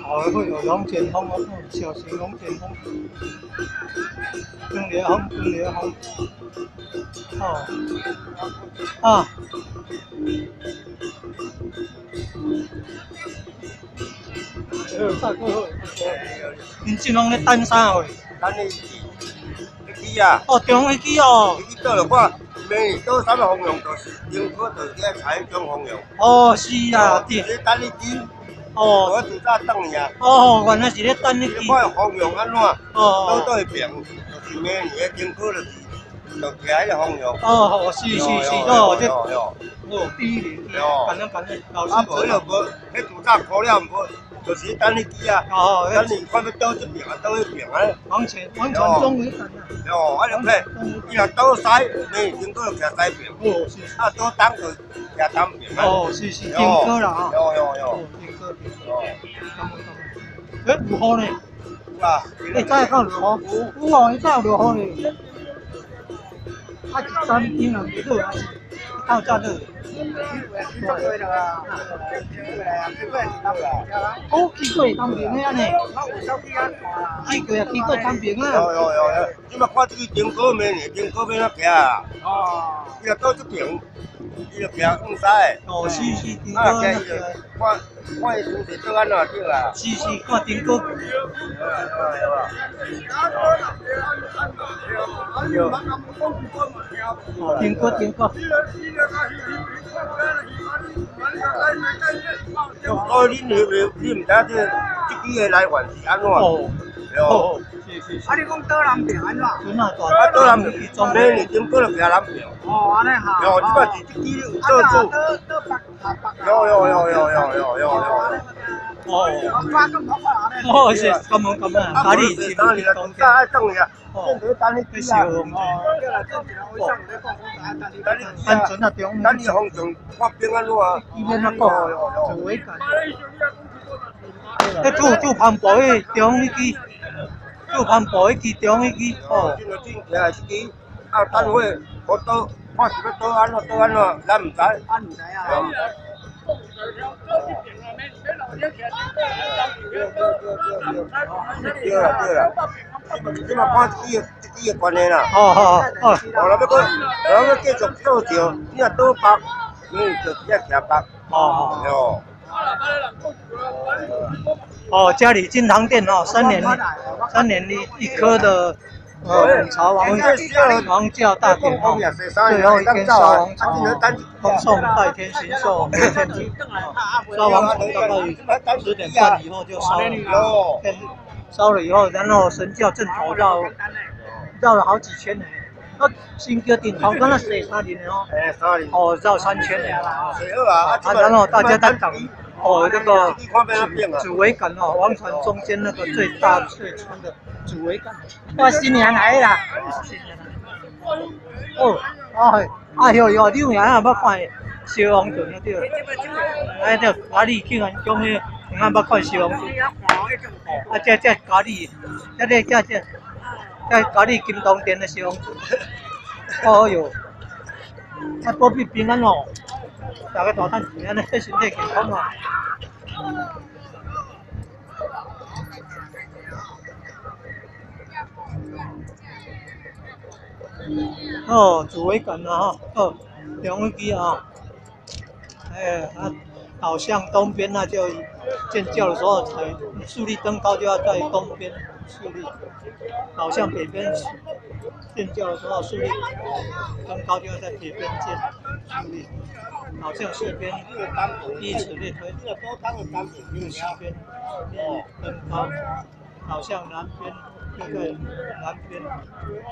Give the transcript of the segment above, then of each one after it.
哦，迄个龙卷风，小型龙卷风，强烈风，强烈风，哦，啊。大哥好，恁这拢咧等啥货？等彼支，彼支啊。哦，中彼支哦。彼支倒落看，明年倒啥物方向，就是顶好，就是爱采彼种方向。哦，是啊，对。你等彼支。哦。我拄早转去啊。哦，原来是咧等彼支。你看方向按怎？哦。倒倒一边，就是明年的顶好，就是就徛彼个方向。哦，是是是，哦，这。哦，第一年，感恩感恩，老师。啊，无彼个无，彼拄早苦了无。就是等彼支啊，等你看欲倒这边啊，倒彼边啊。往前，往前中一等啊。哦，啊，你看，伊若倒西，你顶过就徛西边。哦，是是。啊，倒东就徛东边。哦，是是，顶过啦哈。有有有。顶过。哦。感恩感恩。欸，有雨呢？有啊。欸，早下落雨。有哦，伊早落雨呢。啊，一三天啊，袂落啊，透早落。哦，去过东边的按呢？去过啊，去过东边啊。有有有有，这马看这个顶高面呢，顶高面怎徛啊？哦。伊若倒这边，伊就徛往西。哦，是是，顶高那个。看看伊姿势倒按怎对啊？是是，看顶高。顶高顶高。所以恁你你毋知这这支的来源是按怎？哦，哦，是是是。啊，你讲倒南边按怎？啊，倒南边，明年顶过就徛南边。哦，按呢哈。哟，这摆是这支有倒数。倒倒北北。有有有有有有有。哦。哦，是，感恩感恩。啊，你是哪里来？早爱转去啊。哦，等你烧王单纯啊，中。等你方向看变按怎啊？伊免怎讲？自卫感。迄拄拄旁布迄中彼支，拄旁布彼支中彼支，哦。进就进，徛的这支，啊，等会我倒，看是欲倒按怎倒按怎，咱毋知。咱毋知啊。对啦对啦。你嘛看这支这支的关系啦。哦哦哦。哦，若欲阁，若欲继续倒石，你若倒北，你就直接徛北。哦哦。哦。哦，家里金堂殿哦，三年一颗的，五朝王王教大典哦，最后一天烧王床，恭送代天巡狩回天庭。烧王床大概10点半以后就烧了，烧了以后，然后神轿阵头绕绕了好几圈呢。啊，新桥顶头敢若踅三轮的哦，哦，绕3圈的。啊，然后大家在等。哦，那个主桅杆哦，王船中间那个最大最粗的主桅杆。哇，新娘来啦！新娘来。哦，哎，哎哟哟，你有影啊？捌看烧王船了对？哎对，嘉义竟然讲迄，俺捌看烧王船。啊，这这嘉义，这这这这，这嘉义金堂殿的烧王船。哦哟，啊，保庇平安哦。大家大趁钱，按呢身体健康啊！哦，主桅杆啊，吼，哦，中一支啊，哎，啊，導向東邊，那就建轎的時候才豎立登高，就要在東邊豎立；導向北邊建轎的時候豎立登高，就要在北邊建豎立；導向西邊，以此類推。西邊立登高，導向南邊就在南邊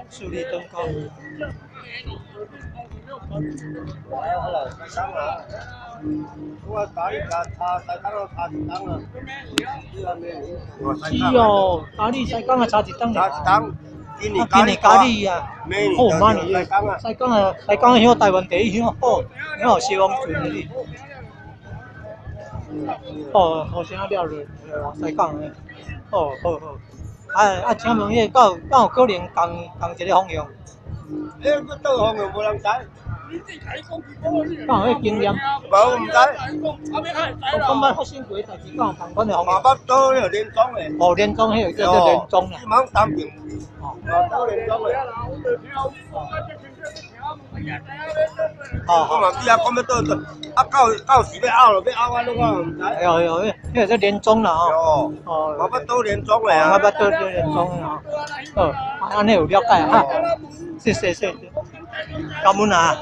豎立登高。是哦，咖喱西港啊，差一冬。差一冬，今年今年咖喱啊，哦，明年西港啊，西港香台灣第一香，哦，你有消防船的。哦，好聲了落西港的，哦，好好。啊啊，請問彼個敢有可能仝仝一個方向？欸，佫倒方向無人知。敢有彼經驗？無，毋知。我感覺發生過代誌，敢有仝款的方向？嘛捌倒彼個連莊的。哦，連莊彼個叫做連莊啦。你茫東邊。哦，倒連莊的。哦，我嘛毋知啊，講欲倒倒，啊到到時欲拗咯，欲拗啊，攏我毋知。哎呦呦，彼個叫連莊啦吼。哦。嘛捌倒連莊的啊。嘛捌倒連莊的吼。好，按呢有了解哈。謝謝謝謝。感恩啊！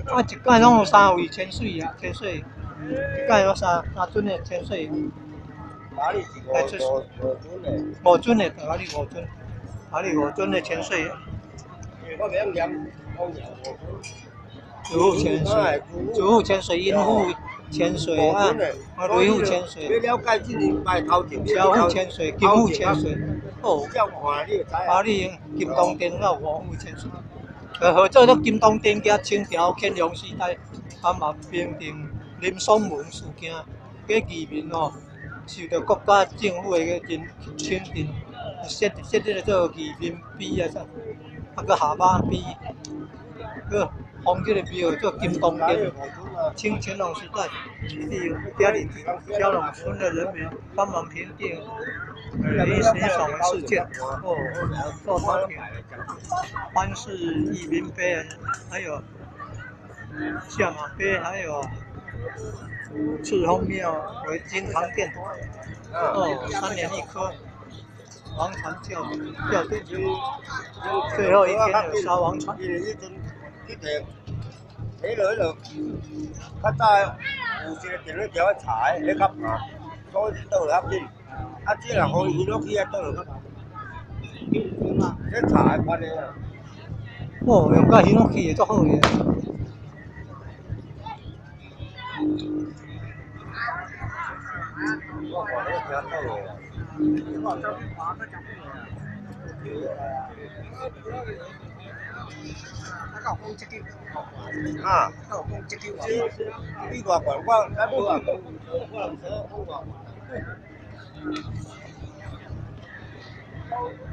啊，一擺攏有三位潛水啊，潛水，一擺攏三三陣的潛水。哪裡是五五五陣的？五陣的，哪裡五陣？哪裡五陣的潛水？我袂曉念，主副潛水，主副潛水，陰副潛水啊，雷副潛水。你了解這年拜頭前，小副潛水，金副潛水，哦。啊，你金剛殿有五副潛水。合作咗金堂殿，加清朝乾隆時代，啊嘛平定林爽文事件，個義民哦，受到國家政府的個認肯定，設設立做義民碑啊啥，啊閣下馬碑，閣封這個廟做金堂殿。清乾隆時代，家裡蛟龍村的人民幫忙平定林爽文事件，哦，做當庭。藩士義民碑，還有下馬碑，還有赤峰廟為金堂殿。哦，三年一科，王船轎轎殿，最後一天有燒王船。彼落彼落，較早有一個電話條仔查的，彼較慢，所以倒落較緊。啊，這若予伊落去啊，倒落較慢。這查的快的啊！哦，用甲彼落去的足好的。我看你聽倒落啊。啊！你偌悬，我咱無啊，我毋知講偌懸。